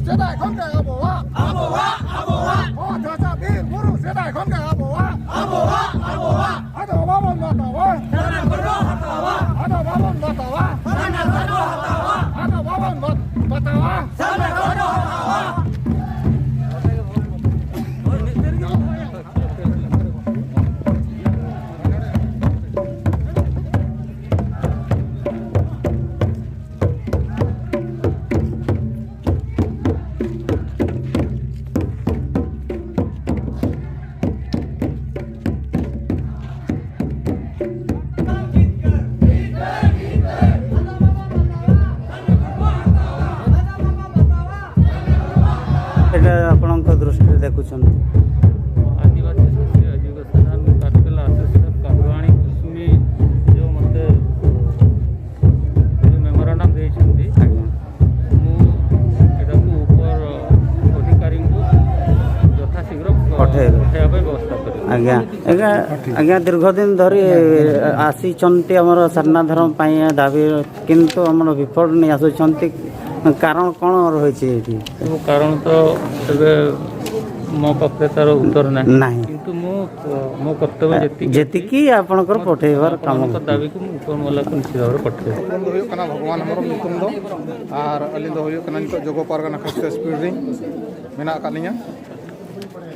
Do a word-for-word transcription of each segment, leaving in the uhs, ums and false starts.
ᱥᱮᱫᱟᱭ ᱠᱷᱚᱱ ᱜᱮ ᱟᱵᱚᱣᱟᱜ, ᱟᱵᱚᱣᱟᱜ, ᱟᱵᱚᱣᱟᱜ᱾ ᱚᱛ ᱦᱟᱥᱟ ᱵᱤᱨ ᱵᱩᱨᱩ ᱥᱮᱫᱟᱭ ᱠᱷᱚᱱ ᱜᱮ ᱟᱵᱚᱣᱟᱜ, ᱟᱵᱚᱣᱟᱜ, ᱟᱵᱚᱣᱟᱜ᱾ ᱟᱫᱚ ᱵᱟᱵᱚᱱ ᱵᱟᱛᱟᱣᱟ, ᱥᱟᱨᱱᱟ ᱠᱚᱫᱚ ᱦᱟᱛᱟᱣᱟ᱾ ᱟᱫᱚ ᱵᱟᱵᱚᱱ ᱵᱟᱛᱟᱣᱟ, ᱥᱟᱨᱱᱟ ᱠᱚᱫᱚ ᱦᱟᱛᱟᱣᱟ᱾ ᱟᱫᱚ ᱵᱟᱵᱚᱱ ᱵᱟᱛ-, ᱵᱟᱛᱟᱣᱟ, ᱥᱟᱨᱱᱟ ᱠᱚᱫᱚ ᱦᱟᱛᱟᱣᱟ᱾ ଏଇଟା ଆପଣଙ୍କ ଦୃଷ୍ଟିରେ ଦେଖୁଛନ୍ତି। ଆଦିବାସୀ ସୃଷ୍ଟି ଆଜୀବିକା ସମାଧାନ କାର୍ପେଲ ଆସୋସିଏସନ କାଲୁଆଣୀ କୁସୁମୀ ଯେଉଁ ମୋତେ ଯେଉଁ ମେମୋରାଣ୍ଡମ୍ ଦେଇଛନ୍ତି, ଆଜ୍ଞା। ମୁଁ ଏଟାକୁ ଉପର ଅଧିକାରୀଙ୍କୁ ଯଥାଶୀଘ୍ର ପଠେଇବେ। ପଠେଇବା ପାଇଁ ବ୍ୟବସ୍ଥା କରିବି। ଆଜ୍ଞା। ଆଜ୍ଞା, ଆଜ୍ଞା, ଦୀର୍ଘ ଦିନ ଧରି ଆସିଛନ୍ତି ଆମର ସାରନା ଧର୍ମ ପାଇଁ ଦାବି, କିନ୍ତୁ ଆମର ବିଫଳ ନେଇ ଆସୁଛନ୍ତି। କାରଣ କ'ଣ ରହିଛି ଏଠି? ସବୁ କାରଣ ତ ଏବେ ମୋ ପାଖରେ ତାର ଉତ୍ତର ନାହିଁ। ନାହିଁ। କିନ୍ତୁ ମୁଁ, ମୋ କର୍ତ୍ତବ୍ୟ ଯେତିକି ଯେତିକି ଆପଣଙ୍କର ପଠେଇବାର କାମ ଆପଣଙ୍କ ଦାବିକୁ ମୁଁ ଉପରମହଲାକୁ ନିଶ୍ଚିତ ଭାବରେ ପଠେଇବି। ᱧᱩᱛᱩᱢ ᱫᱚ ᱦᱩᱭᱩᱜ ᱠᱟᱱᱟ ᱵᱷᱚᱜᱽᱣᱟᱱ ᱦᱮᱢᱵᱨᱚᱢ ᱧᱩᱛᱩᱢ ᱫᱚ, ᱟᱨ ᱟᱹᱞᱤᱧ ᱫᱚ ᱦᱩᱭᱩᱜ ᱠᱟᱱᱟ ᱱᱤᱛᱚᱜ ᱡᱚᱜᱚ ᱯᱟᱨᱜᱟᱱᱟ ᱠᱷᱟᱥ ᱮᱥᱯᱤ ᱨᱤᱱ ᱢᱮᱱᱟᱜ ᱟᱠᱟᱫ ᱞᱤᱧᱟ᱾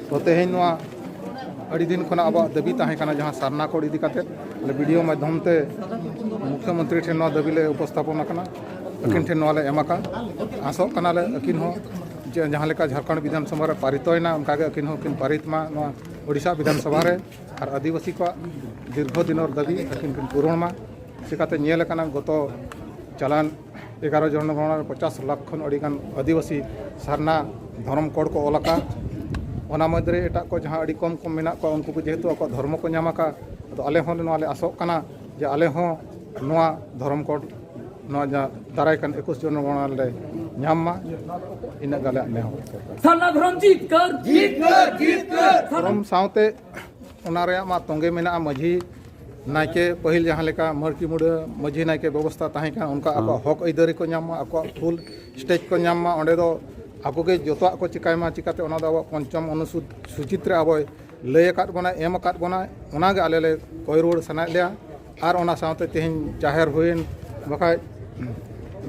ᱛᱚ ᱛᱮᱦᱮᱧ ᱱᱚᱣᱟ ᱟᱹᱰᱤ ᱫᱤᱱ ᱠᱷᱚᱱᱟᱜ ᱟᱵᱚᱣᱟᱜ ᱫᱟᱹᱵᱤ ᱛᱟᱦᱮᱸ ᱠᱟᱱᱟ, ᱡᱟᱦᱟᱸ ᱥᱟᱨᱱᱟ ᱠᱳᱰ ᱤᱫᱤ ᱠᱟᱛᱮ ᱟᱞᱮ ᱵᱤᱰᱤᱳ ᱢᱟᱫᱽᱫᱷᱚᱢ ᱛᱮ ᱢᱩᱠᱷᱭᱚᱢᱚᱱᱛᱨᱤ ᱴᱷᱮᱱ ᱱᱚᱣᱟ ᱫᱟᱹᱵᱤ ᱞᱮ ᱩᱯᱚᱥᱛᱷᱟᱯᱚᱱ ᱟᱠᱟᱱᱟ, ᱟᱹᱠᱤᱱ ᱴᱷᱮᱱ ᱱᱚᱣᱟ ᱞᱮ ᱮᱢ ᱟᱠᱟᱫ᱾ ᱟᱥᱚᱜ ᱠᱟᱱᱟᱞᱮ ᱟᱹᱠᱤᱱ ᱦᱚᱸ ᱡᱮ ᱡᱟᱦᱟᱸ ᱞᱮᱠᱟ ᱡᱷᱟᱲᱠᱷᱚᱸᱰ ᱵᱤᱫᱷᱟᱱ ᱥᱚᱵᱷᱟ ᱨᱮ ᱯᱟᱨᱤᱛᱚᱭᱮᱱᱟ, ᱚᱱᱠᱟᱜᱮ ᱟᱹᱠᱤᱱ ᱦᱚᱸ ᱠᱤᱱ ᱯᱟᱨᱤᱛ ᱢᱟ ᱱᱚᱣᱟ ᱳᱰᱤᱥᱟ ᱵᱤᱫᱷᱟᱱ ᱥᱚᱵᱷᱟ ᱨᱮ, ᱟᱨ ᱟᱹᱫᱤᱵᱟᱹᱥᱤ ᱠᱚᱣᱟᱜ ᱫᱤᱨᱜᱷᱚ ᱫᱤᱱᱚᱨ ᱫᱟᱹᱵᱤ ᱟᱹᱠᱤᱱ ᱠᱤᱱ ᱯᱩᱨᱚᱱ ᱢᱟ᱾ ᱪᱤᱠᱟᱛᱮ ᱧᱮᱞ ᱟᱠᱟᱱᱟ, ᱜᱚᱛᱚ ᱪᱟᱞᱟᱣᱮᱱ ᱮᱜᱟᱨᱚ ᱡᱚᱱᱚᱜᱚᱬᱟ ᱨᱮ ᱯᱚᱪᱟᱥ ᱞᱟᱠᱷ ᱠᱷᱚᱱ ᱟᱹᱰᱤᱜᱟᱱ ᱟᱹᱫᱤᱵᱟᱹᱥᱤ ᱥᱟᱨᱱᱟ ᱫᱷᱚᱨᱚᱢ ᱠᱳᱰ ᱠᱚ ᱚᱞ ᱟᱠᱟᱫ᱾ ᱚᱱᱟ ᱢᱩᱫᱽᱨᱮ ᱮᱴᱟᱜ ᱠᱚ ᱡᱟᱦᱟᱸ ᱟᱹᱰᱤ ᱠᱚᱢ ᱠᱚᱢ ᱢᱮᱱᱟᱜ ᱠᱚᱣᱟ, ᱩᱱᱠᱩ ᱠᱚ ᱡᱮᱦᱮᱛᱩ ᱟᱠᱚᱣᱟᱜ ᱫᱷᱚᱨᱢᱚ ᱠᱚ ᱧᱟᱢ ᱟᱠᱟᱫ, ᱟᱫᱚ ᱟᱞᱮ ᱦᱚᱸ ᱱᱚᱣᱟ ᱞᱮ ᱟᱥᱚᱜ ᱠᱟᱱᱟ ᱡᱮ ᱟᱞᱮ ᱦᱚᱸ ᱱᱚᱣᱟ ᱫᱷᱚᱨᱚᱢ ᱠᱳᱰ ᱱᱚᱣᱟ ᱡᱟᱦᱟᱸ ᱫᱟᱨᱟᱭ ᱠᱟᱱ ᱮᱠᱩᱥ ᱡᱚᱱᱚᱜᱚᱬᱟ ᱞᱮ ᱧᱟᱢ ᱢᱟ, ᱤᱱᱟᱹᱜ ᱜᱮ ᱟᱞᱮᱭᱟᱜ ᱱᱮᱦᱚᱨ᱾ ᱥᱟᱨᱱᱟ ᱫᱷᱚᱨᱚᱢ ᱡᱤᱛᱠᱟᱹᱨ, ᱡᱤᱛᱠᱟᱹᱨ, ᱡᱤᱛᱠᱟᱹᱨ᱾ ᱫᱷᱚᱨᱚᱢ ᱥᱟᱶᱛᱮ ᱚᱱᱟ ᱨᱮᱭᱟᱜ ᱢᱟ ᱛᱚᱸᱜᱮ ᱢᱮᱱᱟᱜᱼᱟ, ᱢᱟᱹᱡᱷᱤ ᱱᱟᱭᱠᱮ ᱯᱟᱹᱦᱤᱞ ᱡᱟᱦᱟᱸ ᱞᱮᱠᱟ ᱢᱟᱹᱨᱠᱤ ᱢᱩᱰᱟᱹ ᱢᱟᱹᱡᱷᱤ ᱱᱟᱭᱠᱮ ᱵᱮᱵᱚᱥᱛᱷᱟ ᱛᱟᱦᱮᱸ ᱠᱟᱱᱟ, ᱚᱱᱠᱟ ᱦᱚᱸ᱾ ᱟᱠᱚᱣᱟᱜ ᱦᱚᱠ ᱟᱹᱭᱫᱟᱹᱨᱤ ᱠᱚ ᱧᱟᱢ ᱢᱟ, ᱟᱠᱚᱣᱟᱜ ᱯᱷᱩᱞ ᱥᱴᱮᱡᱽ ᱠᱚ ᱧᱟᱢ ᱢᱟ, ᱚᱸᱰᱮ ᱫᱚ ᱟᱠᱚ ᱜᱮ ᱡᱚᱛᱚᱣᱟᱜ ᱠᱚ ᱪᱤᱠᱟᱹᱭ ᱢᱟ, ᱪᱤᱠᱟᱹᱛᱮ ᱚᱱᱟ ᱫᱚ ᱟᱵᱚᱣᱟᱜ ᱯᱚᱧᱪᱚᱢ ᱚᱱᱩᱥᱩᱪᱤᱛ ᱨᱮ ᱟᱵᱚᱭ ᱞᱟᱹᱭ ᱟᱠᱟᱫ ᱵᱚᱱᱟ, ᱮᱢ ᱟᱠᱟᱫ ᱵᱚᱱᱟ, ᱚᱱᱟ ᱜᱮ ᱟᱞᱮ ᱞᱮ ᱠᱚᱭ ᱨᱩᱣᱟᱹᱲ ᱥᱟᱱᱟᱭᱮᱫ ᱞᱮᱭᱟ᱾ ᱟᱨ ᱚᱱᱟ ᱥᱟᱶᱛᱮ ᱛᱮᱦᱮᱧ ᱡᱟᱦᱮᱨ ᱦᱩᱭᱮᱱ, ᱵᱟᱠᱷᱟᱡ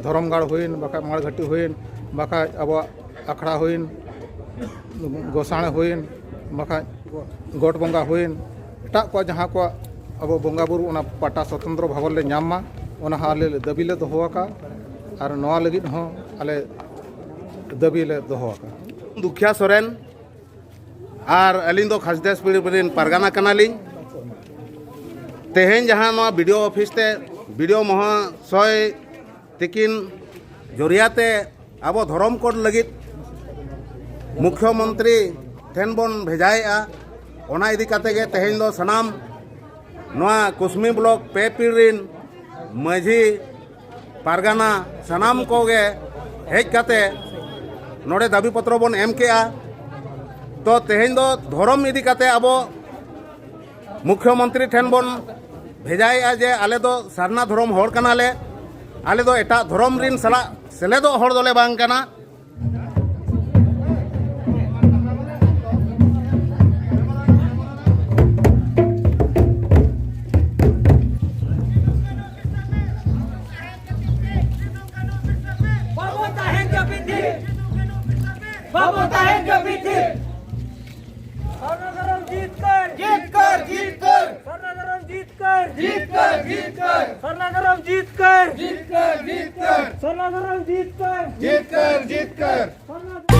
ᱫᱷᱚᱨᱚᱢ ᱜᱟᱲ ᱦᱩᱭᱮᱱ, ᱵᱟᱠᱷᱟᱡ ᱢᱟᱲ ᱜᱷᱟᱹᱴᱤ ᱦᱩᱭᱮᱱ, ᱵᱟᱠᱷᱟᱡ ᱟᱵᱚᱣᱟᱜ ᱟᱠᱷᱲᱟ ᱦᱩᱭᱮᱱ, ᱜᱚᱥᱟᱬᱮ ᱦᱩᱭᱮᱱ, ᱵᱟᱠᱷᱟᱡ ᱜᱚᱴ ᱵᱚᱸᱜᱟ ᱦᱩᱭᱮᱱ, ᱮᱴᱟᱜ ᱠᱚᱣᱟᱜ ᱡᱟᱦᱟᱸ ᱠᱚᱣᱟᱜ ᱟᱵᱚ ᱵᱚᱸᱜᱟ ᱵᱩᱨᱩ ᱚᱱᱟ ᱯᱟᱴᱟ ᱥᱚᱛᱚᱱᱛᱨᱚ ᱵᱷᱟᱵᱚᱱ ᱞᱮ ᱧᱟᱢ ᱢᱟ, ᱚᱱᱟ ᱦᱚᱸ ᱟᱞᱮ ᱞᱮ ᱫᱟᱹᱵᱤ ᱞᱮ ᱫᱚᱦᱚ ᱟᱠᱟᱫᱼᱟ᱾ ᱟᱨ ᱱᱚᱣᱟ ᱞᱟᱹᱜᱤᱫ ᱦᱚᱸ ᱟᱞᱮ ᱫᱟᱹᱵᱤ ᱞᱮ ᱫᱚᱦᱚ ᱟᱠᱟᱫᱼᱟ᱾ ᱫᱩᱠᱷᱤᱭᱟ ᱥᱚᱨᱮᱱ, ᱟᱨ ᱟᱹᱞᱤᱧ ᱫᱚ ᱠᱷᱟᱥᱫᱮᱥ ᱯᱤᱲ ᱨᱮᱱ ᱯᱟᱨᱜᱟᱱᱟ ᱠᱟᱱᱟᱞᱤᱧ᱾ ᱛᱮᱦᱮᱧ ᱡᱟᱦᱟᱸ ᱱᱚᱣᱟ ᱵᱤ ᱰᱤ ᱳ ᱚᱯᱷᱤᱥ ᱛᱮ ᱵᱤ ᱰᱤ ᱳ ᱢᱚᱦᱟᱥᱚᱭ ᱛᱤᱠᱤᱱ ᱡᱚᱨᱤᱭᱟᱛᱮ ᱟᱵᱚ ᱫᱷᱚᱨᱚᱢ ᱠᱳᱰ ᱞᱟᱹᱜᱤᱫ ᱢᱩᱠᱷᱭᱚᱢᱚᱱᱛᱨᱤ ᱴᱷᱮᱱ ᱵᱚᱱ ᱵᱷᱮᱡᱟᱭᱮᱜᱼᱟ, ᱚᱱᱟ ᱤᱫᱤ ᱠᱟᱛᱮ ᱜᱮ ᱛᱮᱦᱮᱧ ᱫᱚ ᱥᱟᱱᱟᱢ ᱱᱚᱣᱟ ᱠᱩᱥᱢᱤ ᱵᱞᱚᱠ ᱯᱮ ᱯᱤᱲ ᱨᱤᱱ ᱢᱟᱹᱡᱷᱤ, ᱯᱟᱨᱜᱟᱱᱟ, ᱥᱟᱱᱟᱢ ᱠᱚᱜᱮ ᱦᱮᱡ ᱠᱟᱛᱮ ᱱᱚᱰᱮ ᱫᱟᱹᱵᱤ ᱯᱚᱛᱨᱚ ᱵᱚᱱ ᱮᱢ ᱠᱮᱜᱼᱟ᱾ ᱛᱚ, ᱛᱮᱦᱮᱧ ᱫᱚ ᱫᱷᱚᱨᱚᱢ ᱤᱫᱤ ᱠᱟᱛᱮ ᱟᱵᱚ ᱢᱩᱠᱷᱭᱚᱢᱚᱱᱛᱨᱤ ᱴᱷᱮᱱ ᱵᱚᱱ ᱵᱷᱮᱡᱟᱭᱮᱜᱼᱟ ᱡᱮ ᱟᱞᱮ ᱫᱚ ᱥᱟᱨᱱᱟ ᱫᱷᱚᱨᱚᱢ ᱦᱚᱲ ᱠᱟᱱᱟᱞᱮ, ᱟᱞᱮ ᱫᱚ ᱮᱴᱟᱜ ᱫᱷᱚᱨᱚᱢ ᱨᱤᱱ ᱥᱟᱞᱟᱜ ᱥᱮᱞᱮᱫᱚᱜ ᱦᱚᱲ ᱫᱚᱞᱮ ᱵᱟᱝ ᱠᱟᱱᱟ᱾ ᱵᱟᱵᱚ ᱛᱟᱦᱮᱱ ᱡᱟᱹᱯᱤᱫ ᱛᱷᱤᱨ᱾ ᱵᱟᱵᱚ ᱛᱟᱦᱮᱱ ᱡᱟᱹᱯᱤᱫ ᱛᱷᱤᱨ᱾ ᱥᱟᱨᱱᱟ ᱫᱷᱚᱨᱚᱢ ᱡᱤᱛᱠᱟᱹᱨ᱾ ᱡᱤᱛᱠᱟᱹᱨ, ᱡᱤᱛᱠᱟᱹᱨ᱾ ᱥᱟᱨᱱᱟ ᱫᱷᱚᱨᱚᱢ ᱡᱤᱛᱠᱟᱹᱨ᱾ ᱡᱤᱛᱠᱟᱹᱨ, ᱡᱤᱛᱠᱟᱹᱨ᱾ ᱥᱟᱨᱱᱟ ᱫᱷᱚᱨᱚᱢ ᱡᱤᱛᱠᱟᱹᱨ᱾ ᱡᱤᱛᱠᱟᱹᱨ, ᱡᱤᱛᱠᱟᱹᱨ᱾ ᱥᱟᱨᱱᱟ ᱫᱷᱚᱨᱚᱢ ᱡᱤᱛᱠᱟᱹᱨ᱾ ᱡᱤᱛᱠᱟᱹᱨ, ᱡᱤᱛᱠᱟᱹᱨ᱾ ᱥᱟᱨᱱᱟ